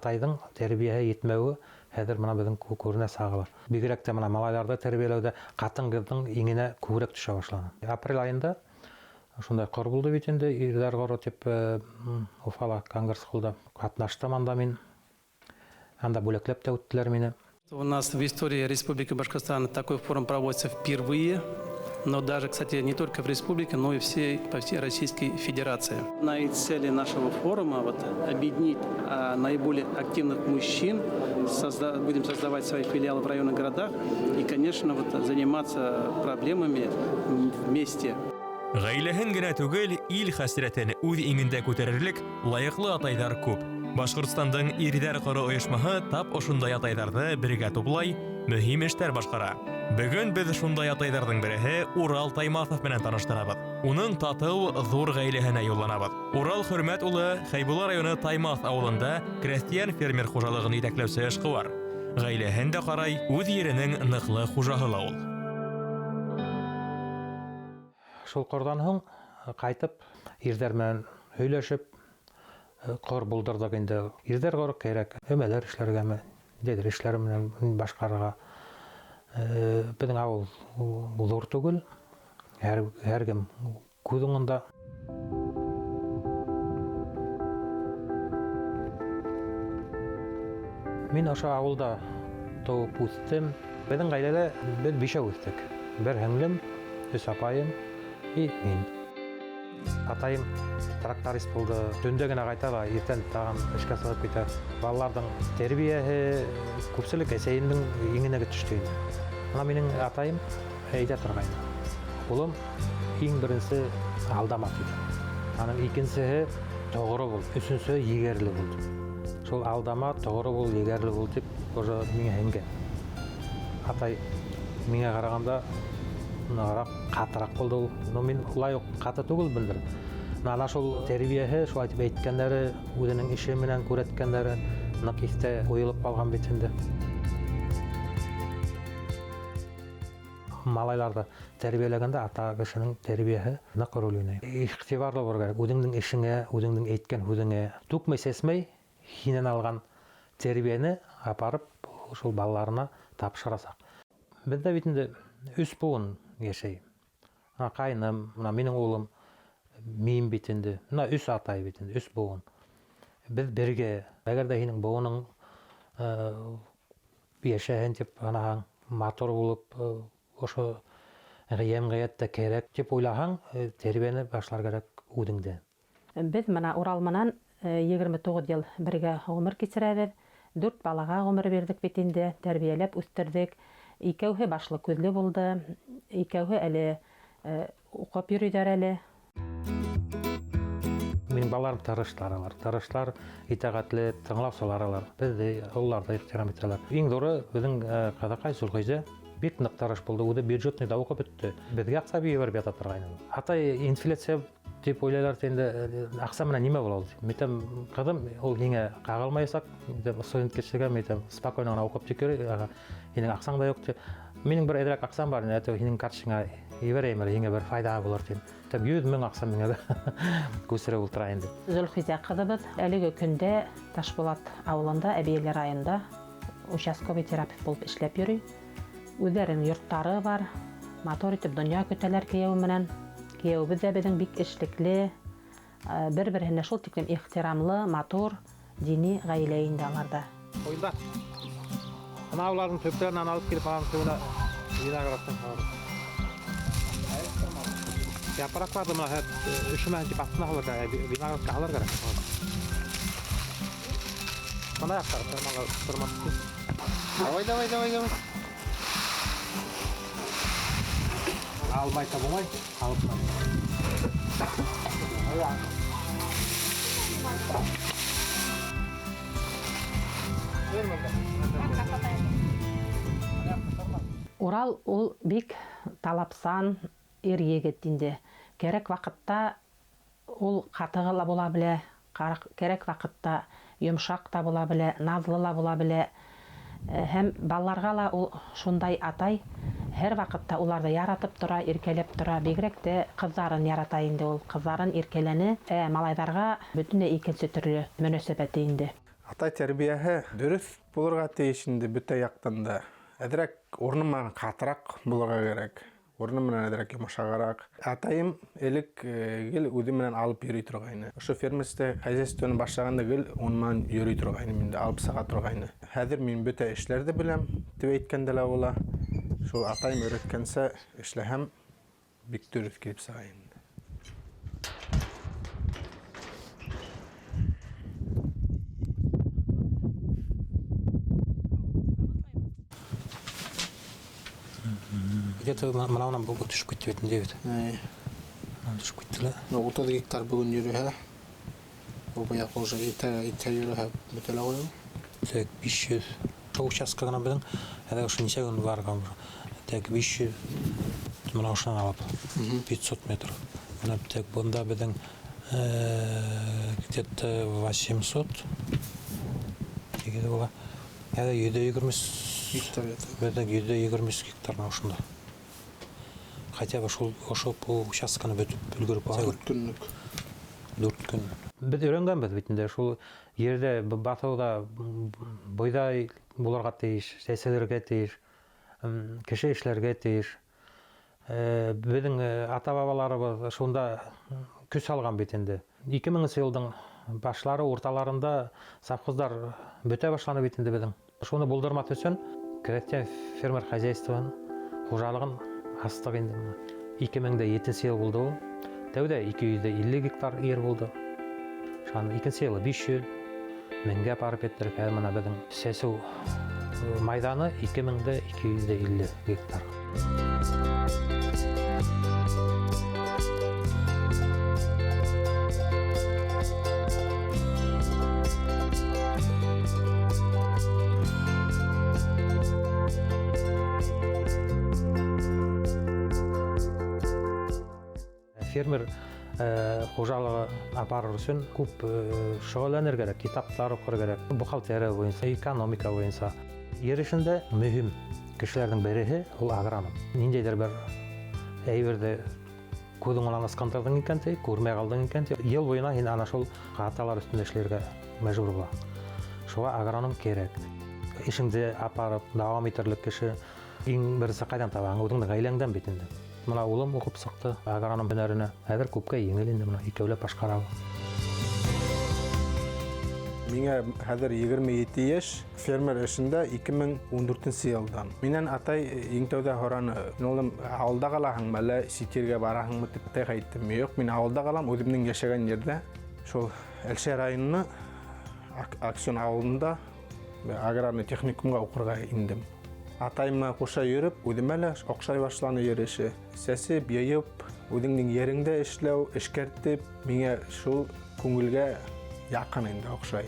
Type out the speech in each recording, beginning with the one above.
Атайҙың тәрбиәһе етмәүе хәҙер мына беҙҙең күренә сағыла. Бигерәк тә мына малайҙарҙы тәрбиәләүҙә ҡатын-ҡыҙҙың иңенә күберәк төшә башланы. Апрель айында шундай ҡор булды бит инде, ирҙәр ҡоро тип Уфала конгресс-холлда ҡатнаштым анда мин. Анда бүләкләп тә үттеләр мине. У нас в истории Республики Башкортостан такой форум проводится впервые, но даже, кстати, не только в республике, но и по всей Российской Федерации. Одна из целей нашего форума вот, объединить наиболее активных мужчин, будем создавать свои филиалы в районных городах и, конечно, вот, заниматься проблемами вместе. Ғаиләһен генә түгел, ил хәсрәтен үҙ иңендә күтәрерлек лайыҡлы атайҙар күп. Башҡортостандың ирҙәр ҡоро ойошмаһы тап ошондай атайҙарҙы бергә туплай, мөһим эштәр башҡара. Бөгөн беҙ шундай атайҙарҙың береһе Урал Таймаҫов менән таныштырабыҙ. Уның татыу ҙур ғаиләһенә юлланабыҙ. Урал Хөрмәт улы Хәйбулла районы Таймаҫ ауылында крәҫтиән фермер хужалығын етәкләүсе эшҡыуар. Ғаиләһен дә ҡарай, үҙ еренең ныҡлы хужаһы ла ул. Шул ҡорҙан һуң ҡайтып, ирҙәр менән һөйләшеп, ҡор булдырҙыҡ инде. Ирҙәр ҡоро кәрәк, өмәләр эшләргәме, ниндәйҙер эшләр менән башҡарырға. Беҙҙең ауыл ҙур түгел, һәр кем күҙ уңында. Мин ошо ауылда тыуып үҫтем. Беҙҙең ғаиләлә беҙ бишәү үҫтек. Бер һеңлем, өс апайым и мин. Атайым тракторист булды. Төндә генә ҡайта ла, иртән тағын эшкә сығып китә. Балаларҙың тәрбиәһе күпселек әсәйемдең иңенә төштө инде. Мына минең атайым әйтә торғайны. Улым, иң беренсе алдама тине. Аның икенсеһе тоғро бул, өсөнсөһө егәрле бул. Шул алдама, тоғро бул, егәрле бул тип уже миңә һеңгән. Атай миңә ҡарағанда нығыраҡ, ҡатыраҡ булды ул. Но мин улай уҡ ҡаты түгелмендер. Ана шул тәрбиәһе, шулай тип әйткәндәре, үҙенең эше менән күрһәткәндәре ныҡ иҫтә ҡуйылып ҡалған бит инде. Малайларҙы тәрбиәләгәндә ата кешенең тәрбиәһе ныҡ роль уйнай. Иғтибарлы булырға кәрәк, үҙеңдең эшеңә, үҙеңдең әйткән һүҙеңә түкмәй сәсмәй һинән алған тәрбиәне апарып шул балаларына тапшырасаҡ. Беҙҙә бит инде өс быуын йәшәй. Мына ҡайным, мына минең улым, мин бит инде, мына өс атай бит инде, өс быуын. Беҙ бергә, әгәр ҙә һинең быуының йәшәһен тип һанаһаң, матур булып, ошо йәмғиәттә кәрәк тип уйлаһаң, тәрбиәне башлар кәрәк үҙеңдән. Беҙ мына Урал менән 29 йыл бергә ғүмер кисерәбеҙ. 4 балаға ғүмер бирҙек бит инде, тәрбиәләп үҫтерҙек. Икәүһе башлы күҙле булды, икәүһе әле уҡып йөрөйҙәр әле. Минең балаларым тырыштар алар, тырыштар, итәғәтле, тыңлаусылар алар. Беҙҙе, ололарҙы ихтирам итәләр. Иң ҙуры беҙҙең ҡыҙыҡай Зөлхизә бик ныҡ тырыш булды, үҙе бюджетныйҙа уҡып бөттө. Беҙгә аҡса ебәреп ята торғайны. Атай инфляция тип уйлайлар инде, аҡса менән нимә була ул? Мин әйтәм, ҡыҙым, ул һиңә ҡағылмаясаҡ, студент кешегә, мин әйтәм, спокойно ғына уҡып тик йөрөй, һинең аҡсаң да юҡ тип. Минең бер әҙерәк аҡсам бар, әйтәм, һинең карточкаңа ебәрәйем әле, һиңә бер файҙа булыр тим. Әйтәм, 100 мең аҡса миңә күсереп ултыра инде. Зөлхизә ҡыҙыбыҙ әлеге көндә Ташбулат ауылында, Әбйәлил районында участковый терапевт булып эшләп йөрөй. Үҙҙәренең йорттары бар, матур итеп донъя көтәләр кейәүе менән. Кейәүебеҙ ҙә беҙҙең бик эшлекле, бер-береһенә шул тиклем ихтирамлы, матур, дини ғаилә инде аларҙа. Ҡуйҙа. Ана уларҙың төптәренән алып килеп, аның төбөнә виноградтың һалып. Япраҡларҙы мына өшөмәһен тип аҫтына һалыр кәрәк, виноградҡа һалыр кәрәк. Бына яҡтар, тырмала, тырма. Давай, давай, давай, давай. Алмай та булмай, алып. Урал ул бик талапсан ир егет инде. Кәрәк ваҡытта ул ҡатығы ла була белә, кәрәк ваҡытта йомшаҡ та була белә, наҙлы ла була белә. Һәм балаларға ла ул шундай атай, һәр ваҡытта уларҙы яратып тора, иркәләп тора. Бигерәк тә ҡыҙҙарын ярата инде ул, ҡыҙҙарын иркәләне. Малайҙарға бөтөнләй икенсе төрлө мөнәсәбәте инде. Атай тәрбиәһе дөрөҫ булырға тейеш инде бөтә яҡтан да. Әҙерәк урыны менән ҡатыраҡ булырға кәрәк. Урыны менән әҙерәк йомшағыраҡ. Атайым элек гел үҙе менән алып йөрөй торғайны. Ошо фермерское хозяйствоны башлағанда гел уның менән йөрөй торғайным инде, алып сыға торғайны. Хәҙер мин бөтә эшләрҙе беләм, тип әйткәндә лә була. Шул атайым өйрәткәнсә эшләһәм, бик дөрөҫ килеп сыға инде. Где-то мына унан төшөп китте бит инде бит. Төшөп китте лә. 30 гектар бөгөн йөрөһә, ул быяҡ уже итә йөрөһә бөтә лә ҡуя. Так 500. Шул участка ғына беҙҙең әле ошо нисә көн барған. Так 500 мына ошонан алып 500 метр. Мына так бында беҙҙең где-то 800 тигеҙ була. Әле 120 гектар. Беҙҙең 120 гектар мына ошонда. Хотя бы шул ошо участканы бөтөп өлгөрөп алған. 4 көнлөк. 4 көн. Беҙ өйрәнгәнбеҙ бит инде шул ерҙә баҫыуҙа бойҙай булырға тейеш, сәселергә тейеш, кеше эшләргә тейеш. Беҙҙең ата-бабаларыбыҙ шунда көс алған бит инде. 2000 йылдың башлары, урталарында совхоздар бөтә башланы бит инде беҙҙең. Шуны булдырмаҫ өсөн крәҫтиән фермер хозяйствоһын, хужалығын астыҡ инде. 2007 йыл булды ул. Тәүҙә 250 гектар ер булды. Шунан икенсе йылы 500 меңгә барып еттек. Хәҙер мына беҙҙең сәсеү майҙаны 2250 гектар. Фермер хужалығы апарыр өсөн күп шөғөлләнер кәрәк, китаптар уҡыр кәрәк, бухгалтерия буйынса, экономика буйынса. Ер эшендә мөһим кешеләрҙең береһе ул агроном. Ниндәйҙер бер әйберҙе күҙең менән ысҡындырҙың икән ти, күрмәй ҡалдың икән ти, йыл буйына һин ана шул хаталар өҫтөндә эшләргә мәжбүр була. Шуға агроном кәрәк. Эшеңде апарып, дауам итерлек кеше иң беренсе ҡайҙан табаһың? Үҙеңдең ғаиләңдән бит инде. Мына улым уҡып сыҡты агроном һөнәренә. Хәҙер күпкә еңел инде, мына икәүләп башҡарабыҙ. Миңә хәҙер 27 йәш, фермер эшендә 2014 йылдан. Минән атай иң тәүҙә һораны: "Улым, ауылда ҡалаһыңмы, әллә сит ергә бараһыңмы?" тип атайға әйттем. Юҡ, мин ауылда ҡалам, үҙемдең йәшәгән ерҙә. Шул Әлшәй районы Аксион ауылында аграрный техникумға уҡырға индем. Атайыма ҡуша йөрөп, үҙемә лә оҡшай башланы ер эше. Сәсеп, йыйып, үҙеңдең ереңдә эшләү, эшкәртеп, миңә шул күңелгә яҡын инде, оҡшай.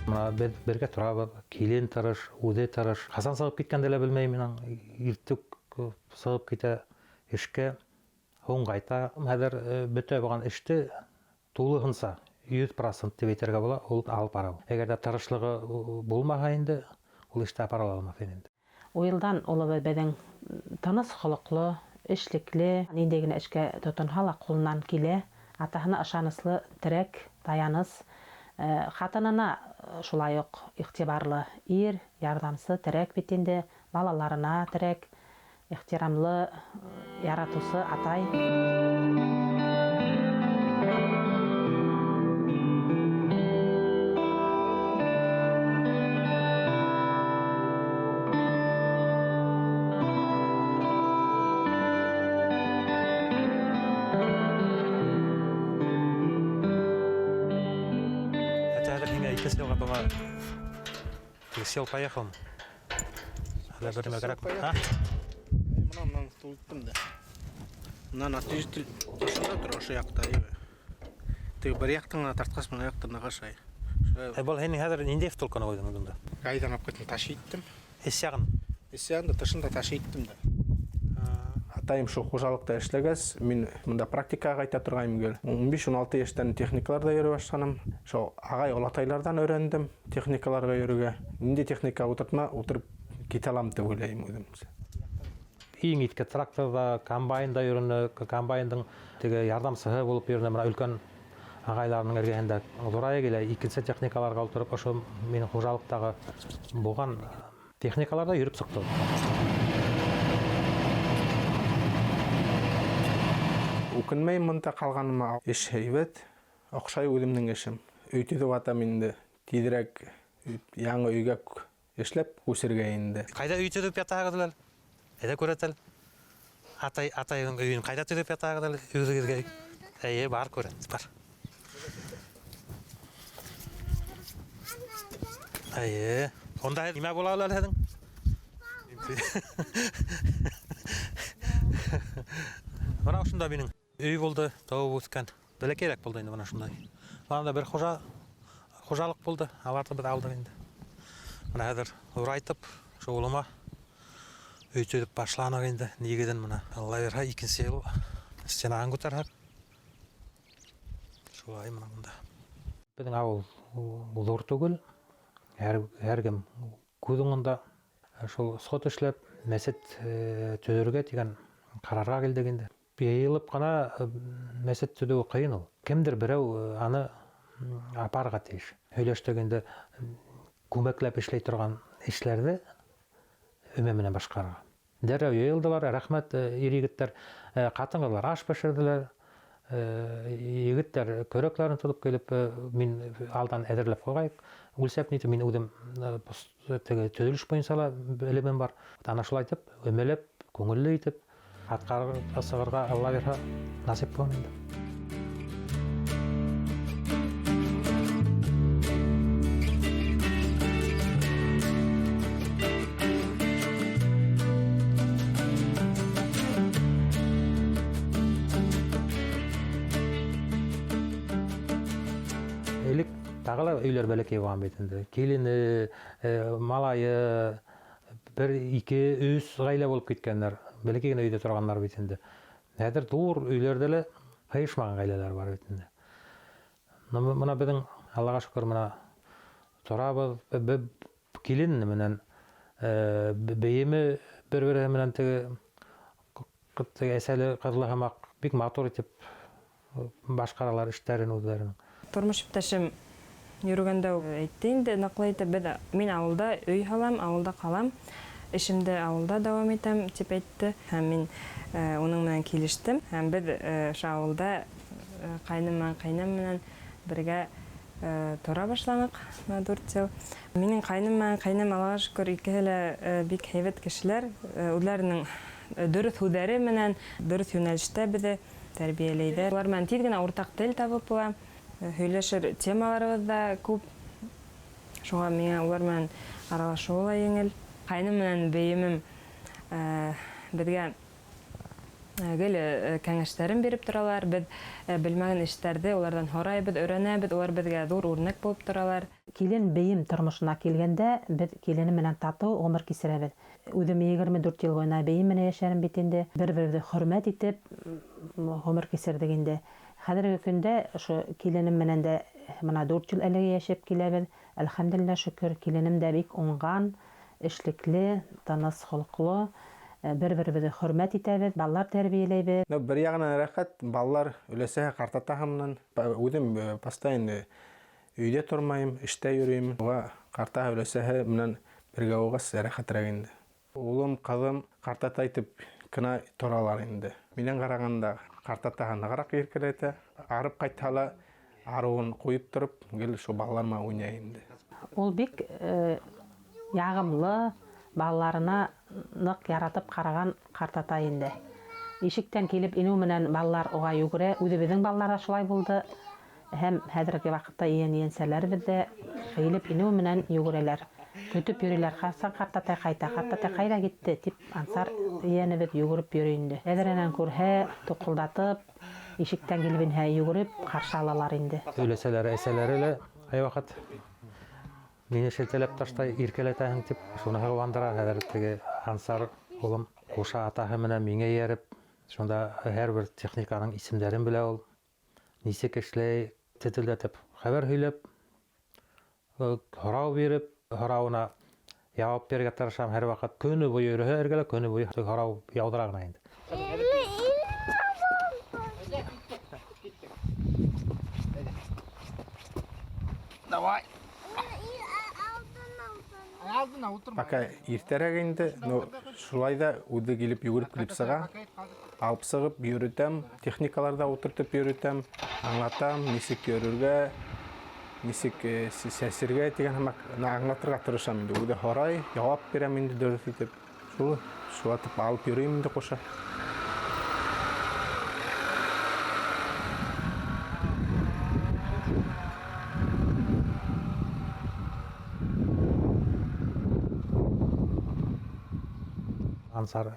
Мына беҙ бергә торабыҙ, килен тырыш, үҙе тырыш. Ҡасан сығып киткәнде лә белмәйем, минең иртүк сығып китә эшкә, һуң ҡайта. Хәҙер бөтә булған эште тулыһынса 100% тип әйтергә була, ул алып бара. Әгәр ҙә тырышлығы булмаһа инде, ул эште апара алмаҫ инде. Уйылдан улыбыҙ беҙҙең тыныс холоҡло, эшлекле, ниндәй генә эшкә тотонһа ла ҡулынан килә. Атаһына ышаныслы терәк, таяныс, ҡатынына шулай уҡ иғтибарлы ир, ярҙамсы, терәк бит инде, балаларына терәк, ихтирамлы, яратыусы атай. Ты сел, поехал. Әллә бер нәмә кәрәкме? А? Мына мынан тулттым да. Мынан отвержитель ошонда тора, ошо яҡта, эйе. Теге бер яҡтан ғына тартҡас, мына яҡтан ағашай. Был һинең хәҙер ниндәй втулканы ҡуйҙың бында? Гайҙан алып киттем, таш иттем. Эс яғын? Эс яғын да, тышын да таш иттем дә. Атайым шул хужалыҡта эшләгәс, мин мында практикаға ҡайта торғайным гел. 15-16 йәштән техникаларҙа йөрөй башланым. Шул ағай олатайларҙан өйрәндем техникаларға йөрөргә. Ниндәй техника ултыртма, ултырып Китә алам тип уйлайым үҙемсә. Иң иҫке тракторҙа, комбайнда йөрөнө, комбайндың теге ярҙамсыһы булып йөрөнө. Бына өлкән ағайларының эргәһендә ҙурая килә, икенсе техникаларға ултырып, ошо минең хужалыҡтағы булған техникаларҙа йөрөп сыҡты. Үкенмәйем бында ҡалғаныма. Эш һәйбәт, оҡшай үҙемдең эшем. Өй төҙөп атам инде, тиҙерәк яңы өйгә эшләп күсергә инде. Ҡайҙа өй төҙөп ятаһығыҙ әле? Әйҙә күрәт әле. Атай, атайҙың өйөн ҡайҙа төҙөп ятаһығыҙ әле? Үҙегеҙгә өй. Эйе, бар күрәт, бар. Эйе. Унда нимә була әле һеҙҙең? Бына ошонда минең өй булды, тыуып үҫкән. Бәләкәйерәк булды инде бына шундай. Бына бер хужалыҡ булды, аларҙы беҙ алдыҡ инде. Бына хәҙер ҙурайтып, шул улыма өй төҙөп башланыҡ инде. Нигеҙен бына Алла бирһә, икенсе йыл стенаһын күтәрһәк. Шулай бына бында. Беҙҙең ауыл ҙур түгел. Һәр кем күҙ уңында шул сход эшләп, мәсет төҙөргә тигән ҡарарға килдек инде. Йыйылып ҡына мәсет төҙөү ҡыйын ул. Кемдер берәү аны апарға тейеш. Һөйләштек инде, күмәкләп эшләй торған эшләрҙе өмә менән башҡарырға. Дәррәү йыйылдылар, рәхмәт, ир-егеттәр, ҡатын-ҡыҙҙар аш бешерҙеләр, егеттәр көрәкләрен тотоп килеп, мин алдан әҙерләп ҡуйғайыҡ. Үлсәп нитеп, мин үҙем, теге төҙөлөш буйынса ла белемем бар. Ана шулай итеп, өмәләп, күңелле итеп, атҡарып сығырға Алла бирһә, насип булһын инде. Элек тағы ла өйләр бәләкәй булған бит инде. Килене, малайы, бер, ике, өс ғаилә булып киткәндәр. Бәләкәй генә өйҙә торғандар бит инде. Хәҙер ҙур өйләрҙә лә һыйышмаған ғаиләләр бар бит инде. Бына беҙҙең, Аллаға шөкөр, бына торабыҙ, килен менән, бейеме бер-береһе менән теге әсәле ҡыҙлы һымаҡ бик матур итеп башҡаралар эштәрен үҙҙәренең. Тормош иптәшем йөрөгәндә үк әйтте инде, ныҡлы итеп, мин ауылда өй һалам, ауылда ҡалам, эшемде ауылда дауам итәм, тип әйтте. Һәм мин уның менән килештем. Һәм беҙ ошо ауылда ҡайным менән ҡәйнәм менән бергә тора башланыҡ, бына 4 йыл. Минең ҡайным менән ҡәйнәм, Аллаға шөкөр, икеһе лә бик һәйбәт кешеләр. Үҙҙәренең дөрөҫ һүҙҙәре менән, дөрөҫ йүнәлештә беҙҙе тәрбиәләйҙәр. Улар менән тиҙ генә уртаҡ тел табып була. Һөйләшер темаларыбыҙ ҙа күп. Шуға миңә улар менән аралашыуы ла еңел. Ҡайным менән бейемем беҙгә гел кәңәштәрен биреп торалар. Беҙ белмәгән эштәрҙе уларҙан һорайбыҙ, өйрәнәбеҙ. Улар беҙгә ҙур үрнәк булып торалар. Килен бейем тормошона килгәндә, беҙ килене менән татыу ғүмер кисерәбеҙ. Үҙем 24 йыл буйына бейем менән йәшәрем бит инде. Бер-беребеҙҙе хөрмәт итеп ғүмер кисерҙек инде. Хәҙерге көндә ошо киленем менән дә бына 4 йыл әлегә йәшәп киләбеҙ. Әлхәмдүлилләһ, шөкөр, киленем дә бик уңған, эшлекле, тыныс холҡло. Бер-беребеҙҙе хөрмәт итәбеҙ, балалар тәрбиәләйбеҙ. Бер яғынан рәхәт, балалар өләсәһе ҡартатаһы менән. Үҙем постоянно өйҙә тормайым, эштә йөрөйөм. Уға ҡартаһы өләсәһе менән бергә булғас рәхәтерәк инде. Улым, ҡыҙым ҡартатай тип кенә торалар инде. Минән ҡарағанда ҡартатаһы нығыраҡ иркәләтә. Арып ҡайтһа ла арыуын ҡуйып тороп, гел шул балалар менән уйнай инде. Ул бик яғымлы, балаларына ныҡ яратып ҡараған ҡартатай инде. Ишектән килеп инеү менән балалар уға йүгерә. Үҙебеҙҙең балалар ҙа шулай булды. Һәм хәҙерге ваҡытта ейән-ейәнсәләребеҙ ҙә килеп инеү менән йүгерәләр. Көтөп йөрөйләр. Ҡасан ҡартатай ҡайта, ҡартатай ҡайҙа китте тип Ансар ейәнебеҙ йүгереп йөрөй инде. Әҙерәнән күрһә, туҡылдатып, ишектән килеп инһә, йүгереп ҡаршы алалар инде. Өләсәләре, әсәләре лә ҡай ваҡыт мине шелтәләп таштай, иркәләтәһең тип, шуныһы ҡыуандыра. Хәҙер теге Ансар улым ҡуша атаһы менән миңә эйәреп, шунда һәр бер техниканың исемдәрен белә ул. Нисек эшләй, тетелдәтеп хәбәр һөйләп, һорау биреп, һорауына Яуап бирергә тырышам һәр ваҡыт. Көнө буйы йөрөһә эргәлә, көнө буйы һорау яуҙыра ғына инде. Давай. Пока иртәрәк инде, но шулай да үҙе килеп йүгереп килеп сыға. Алып сығып йөрөтәм, техникаларҙа ултыртып йөрөтәм, аңлатам, нисек йөрөргә, нисек сәсергә тигән һымаҡ аңлатырға тырышам инде. Үҙе һорай, яуап бирәм инде дөрөҫ итеп. Шул шулатып алып йөрөйөм инде ҡуша. Ансар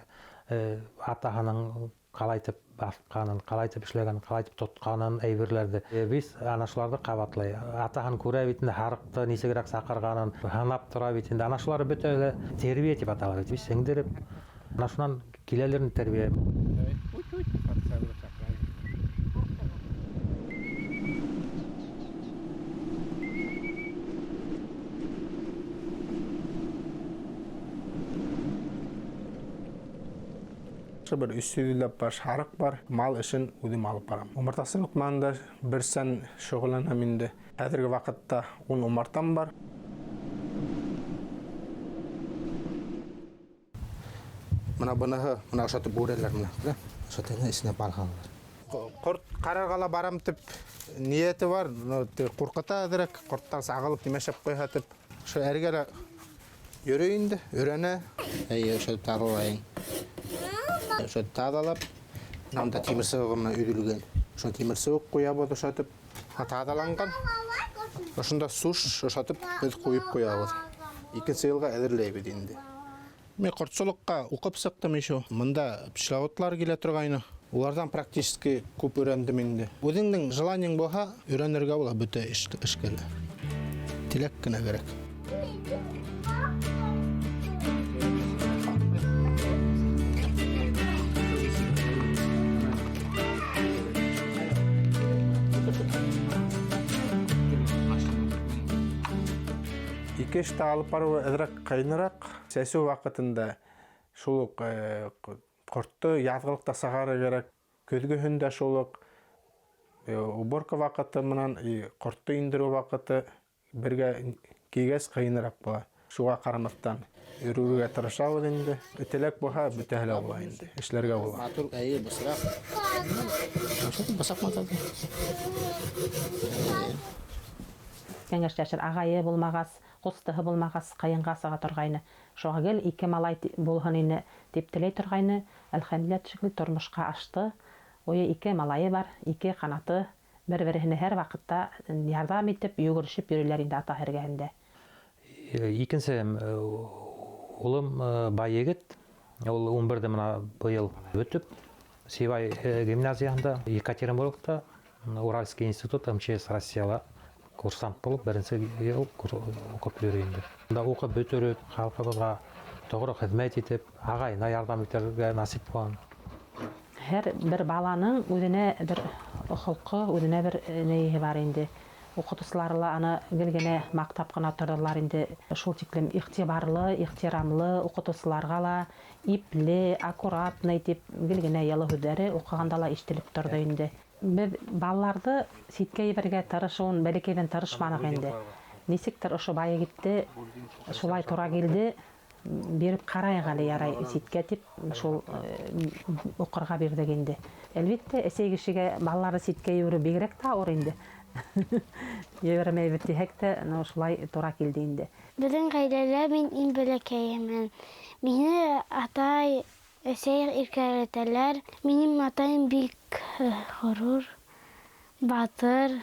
атаһының ҡалайтып баҫҡанын, ҡалайтып эшләгәнен, ҡалайтып тотҡанын әйберләрҙе. Беҙ ана шуларҙы ҡабатлай. Атаһын күрә бит инде, һарыҡты нисегерәк саҡырғанын һынап тора бит инде. Ана шулары бөтәһе лә тәрбиә тип атала бит. Беҙ сеңдереп, ана шунан киләлер инде тәрбиә. Бер өс йөҙләп баш һарыҡ бар, мал эшен үҙем алып барам. Умартасылыҡ менән дә берсән шөғөлләнәм инде. Хәҙерге ваҡытта 10 умартам бар. Мына быныһы, мына ошатып үрәләр мына, белә? Ошатып эсенә барғанлар. Ҡорт ҡарарға ла барам тип ниәте бар, но ҡурҡыта әҙерәк, ҡорттан сағылып нимәшәп ҡуйһа тип. Ошо әргә лә йөрөй инде, өйрәнә. Эйе, ошо таҙалайың. Ошо таҙалап, мында тимер сыбығы менән өҙөлгән. Ошо тимер сыбыҡ ҡуябыҙ ошатып, таҙаланған. Ошонда суш ошатып беҙ ҡуйып ҡуябыҙ. Икенсе йылға әҙерләйбеҙ инде. Мин ҡортсолоҡҡа уҡып сыҡтым еще. Мында пчеловодлар килә торғайны. Уларҙан практически күп өйрәндем инде. Үҙеңдең желаниең булһа, өйрәнергә була бөтә эшкә лә. Теләк кенә кәрәк. Ике эште алып барыуы әҙерәк ҡыйыныраҡ. Сәсеү ваҡытында шул уҡ ҡортто яҙғылыҡта сығарыр кәрәк. Көҙгөһөндә шул уҡ уборка ваҡыты менән ҡортто индереү ваҡыты бергә килгәс ҡыйыныраҡ була. Шуға ҡарамаҫтан йөрөргә тырышабыҙ инде. Теләк булһа, бөтәһе лә була инде. Эшләргә була. Матур, әйе, бысраҡ. Бысраҡ матур. Кәңәшләшер ағайы булмағас, ҡустыһы булмағас, ҡайынға сыға торғайны. Шуға гел ике малай булһын ине тип теләй торғайны. Әлхәмдүлилләһ, шөкөр, тормошҡа ашты. Уйы ике малайы бар, ике ҡанаты. Бер-береһенә һәр ваҡытта ярҙам итеп, йүгерешеп йөрөйләр инде ата эргәһендә. Икенсе улым бай егет. Ул ун берҙе мына быйыл бөтөп, Сибай гимназияһында, Екатеринбургта, Уральский институт МЧС Россияла курсант булып, беренсе йыл уҡып йөрөй инде. Унда уҡып бөтөрөп, халҡыбыҙға тоғро хеҙмәт итеп, ағайына ярҙам итергә насип булған. Һәр бер баланың үҙенә бер холҡо, үҙенә бер нейе бар инде. Уҡытыусылар ла аны гел генә маҡтап ҡына торҙолар инде. Шул тиклем иғтибарлы, ихтирамлы уҡытыусыларға ла ипле, аккуратный тип гел генә йылы һүҙҙәре уҡығанда ла ишетелеп торҙо инде. Беҙ балаларҙы ситкә ебәрергә тырышыуын бәләкәйҙән тырышманыҡ инде. Нисектер ошо бай егетте шулай тура килде, биреп ҡарайыҡ әле ярай ситкә тип шул уҡырға бирҙек инде. Әлбиттә, әсәй кешегә балаларҙы ситкә ебәреү бигерәк тә ауыр инде. Ебәрмәйбеҙ тиһәк тә, но шулай тура килде инде. Беҙҙең ғаиләлә мин иң бәләкәйемен. Мине атай, әсәй иркәләтәләр. Минең атайым бик ғорур, батыр,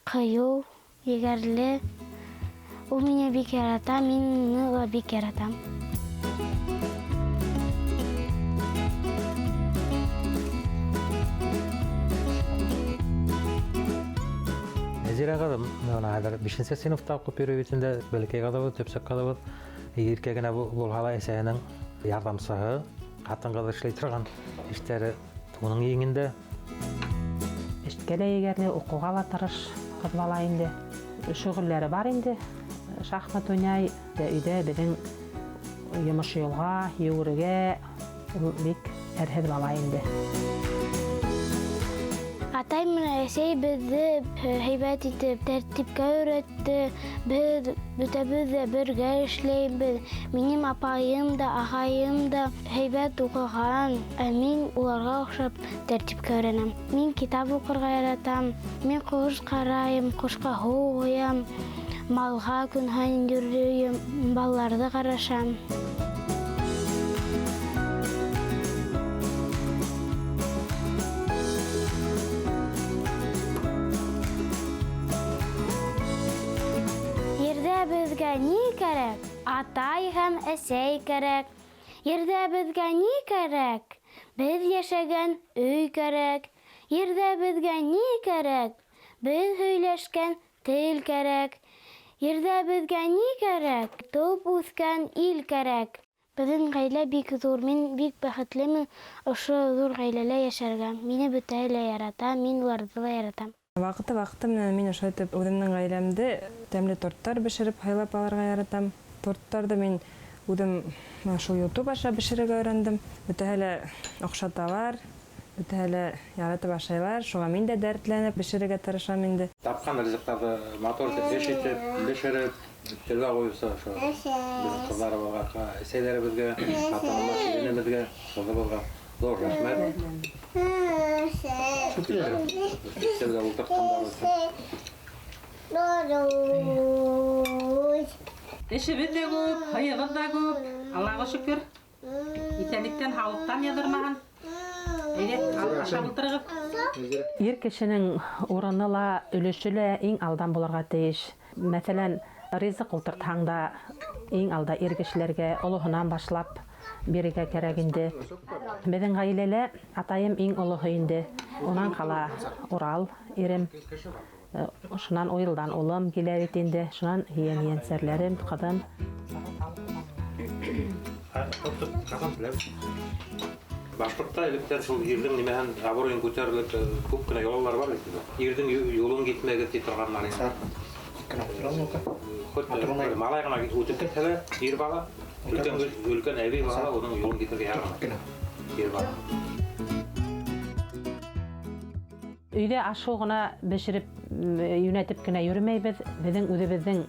ҡыйыу, егәрле. Ул мине бик ярата, мин уны ла бик яратам. Нәзирә ҡыҙым, бына хәҙер бишенсе синыфта уҡып йөрөй бит инде, бәләкәй ҡыҙыбыҙ, төпсөк ҡыҙыбыҙ. Иркә генә булһа ла әсәһенең ярҙамсыһы, ҡатын-ҡыҙ эшләй торған эштәре уның еңендә. Эшкә лә егәрле, уҡыуға ла тырыш ҡыҙ бала инде. Шөғөлләре бар инде. шахмат уйнай. Өйҙә беҙҙең йомош юлға, йүгерергә ул бик әрһеҙ бала инде. Атай менән әсәй беҙҙе һәйбәт итеп тәртипкә өйрәтте. Беҙ бөтәбеҙ ҙә бергә эшләйбеҙ. Минең апайым да, ағайым да һәйбәт уҡыған. Ә мин уларға оҡшап тәртипкә өйрәнәм. Мин китап уҡырға яратам. Мин ҡош ҡарайым, ҡошҡа һыу ҡоям, малға көн һайын йөрөйөм, балаларҙы ҡарашам. Беҙгә ни кәрәк? Атай һәм әсәй кәрәк. Ерҙә беҙгә ни кәрәк? Беҙ йәшәгән өй кәрәк. Ерҙә беҙгә ни кәрәк? Беҙ һөйләшкән тел кәрәк. Ерҙә беҙгә ни кәрәк? Тыуып үҫкән ил кәрәк. Беҙҙең ғаилә бик ҙур. Мин бик бәхетлемен ошо ҙур ғаиләлә йәшәргә. Мине бөтәһе лә ярата, мин уларҙы ла яратам. Ваҡыты-ваҡыты менән мин ошолай итеп үҙемдең ғаиләмде тәмле торттар бешереп һайлап алырға яратам. Торттарҙы мин үҙем шул YouTube аша бешерергә өйрәндем. Бөтәһе лә оҡшаталар, бөтәһе лә яратып ашайлар. Шуға мин дә дәртләнеп бешерергә тырышам инде. Тапҡан ризыҡтарҙы матур итеп эш итеп, бешереп, телгә ҡуйыусы ошо беҙҙең ҡыҙҙарыбыҙға, әсәйҙәребеҙгә, ҡатыныма, киленебеҙгә, ҡыҙыбыҙға ҙур рәхмәт. Өҫтәлгә ултыртҡандар өсөн. Эшебеҙ ҙә күп, һыйыбыҙ ҙа күп. Аллаға шөкөр. Иҫәнлектән, һаулыҡтан яҙырмаһын. Әйҙә, ашап ултырығыҙ. Ир кешенең урыны ла, өлөшө лә иң алдан булырға тейеш. Мәҫәлән, ризыҡ ултыртһаң да иң алда ир кешеләргә олоһонан башлап бирергә кәрәк инде. Беҙҙең ғаиләлә атайым иң олоһо инде. Унан ҡала Урал ирем. Шунан Уйылдан улым килә бит инде. Шунан ейән-ейәнсәрләрем, ҡыҙым. Башҡортта электән шул ирҙең нимәһен абруйын күтәрерлек күп кенә йолалар бар бит инде. Ирҙең юлын китмәгеҙ ти торғандар инде. Хоть малай ғына үтеп китһә лә, ир бала, өлкән әбей бала уның юлын китергә ярамай. Ир бала. Өйҙә аш-һыу ғына бешереп, йүнәтеп кенә йөрөмәйбеҙ. Беҙҙең үҙебеҙҙең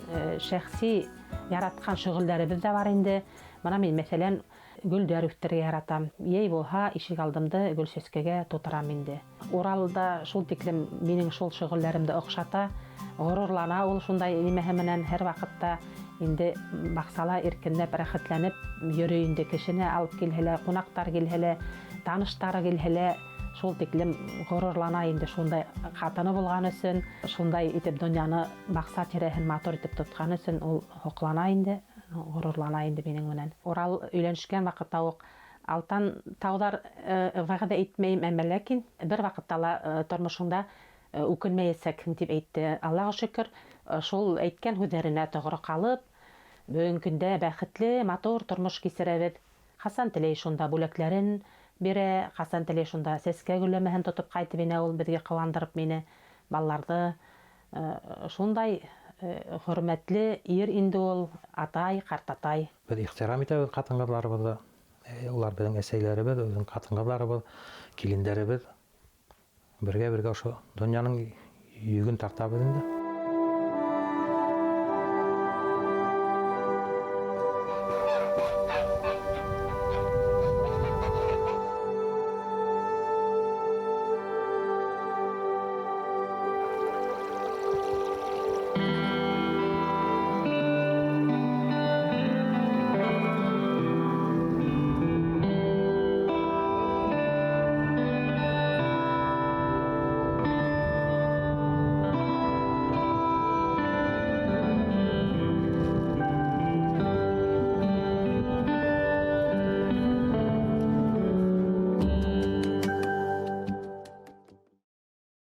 шәхси яратҡан шөғөлдәребеҙ ҙә бар инде. Бына мин, мәҫәлән, гөлдәр үҫтерергә яратам. Йәй булһа, ишек алдымды гөл сәскәгә тутырам инде. Уралда шул тиклем минең шул шөғөлдәремде оҡшата, ғорурлана ул шундай нимәһе менән һәр ваҡытта инде баҡсала иркенләп, рәхәтләнеп йөрөй инде. Кешене алып килһә лә, ҡунаҡтар килһә лә, таныштары килһә лә, шул тиклем ғорурлана инде шундай ҡатыны булған өсөн, шундай итеп донъяны баҡса тирәһен матур итеп тотҡан өсөн ул һоҡлана инде, ғорурлана инде минең менән. Урал өйләнешкән ваҡытта уҡ алтан тауҙар вәғәҙә итмәйем, әммә ләкин бер ваҡытта ла тормошоңда үкенмәйәсәкһең тип әйтте. Аллаға шөкөр, шул әйткән һүҙҙәренә тоғро ҡалып, бөгөнгө көндә бәхетле, матур тормош кисерәбеҙ. Ҡасан теләй шунда бүләктәрен бирә, ҡасан теләй шунда сәскә гөлләмәһен тотоп ҡайтып инә ул беҙгә ҡыуандырып мине, балаларҙы. Шундай хөрмәтле ир инде ул, атай, ҡартатай. Беҙ ихтирам итәбеҙ ҡатын-ҡыҙҙарыбыҙҙы. Улар беҙҙең әсәйләребеҙ, беҙҙең ҡатын-ҡыҙҙарыбыҙ, килендәребеҙ. Бергә-бергә ошо донъяның йөгөн тартабыҙ инде.